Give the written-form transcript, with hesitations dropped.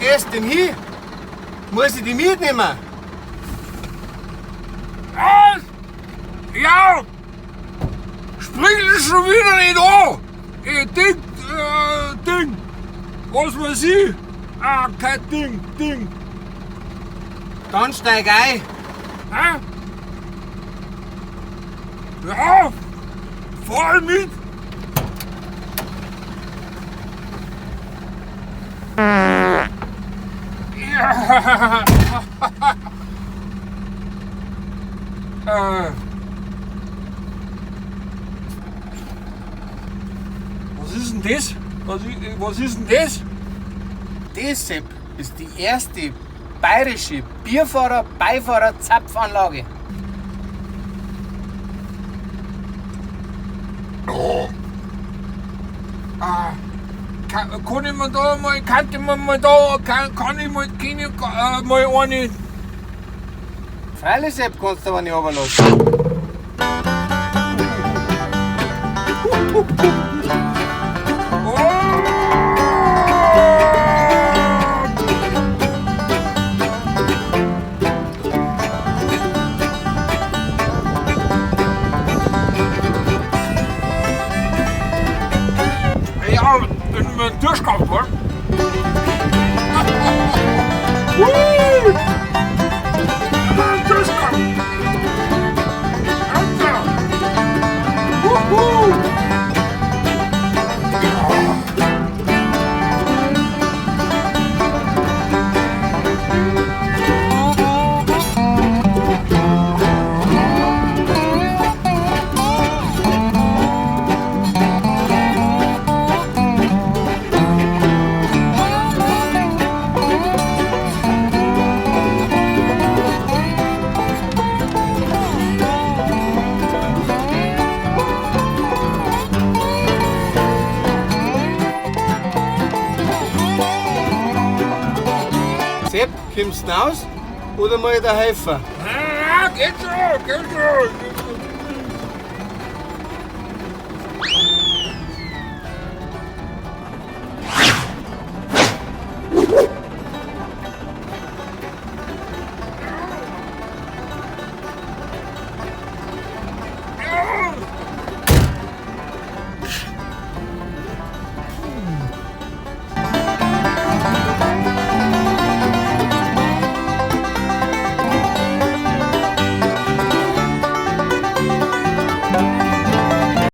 gehst denn hin? Muss ich dich mitnehmen? Was? Ja! Spring schon wieder nicht an! Ich denk, Ding! Was weiß ich? Ah, kein Ding, Ding! Dann steig ein. Hä? Ja! Fahr mit! Ja. Äh. Was ist denn das? Was ist denn das? Das, Sepp, ist die erste bayerische Bierfahrer-Beifahrer-Zapfanlage. Ah, kann ich mir da mal, kann ich mir mal da, kann ich mal, kann ich, mal eine. Freilich, Sepp, kannst du aber nicht runterlassen. Ja, bin mir durchgegangen, wa? Durchgegangen. Alter. Wuhu. Sepp, kommst du raus oder muss ich dir helfen? Ja, geht schon, geht schon.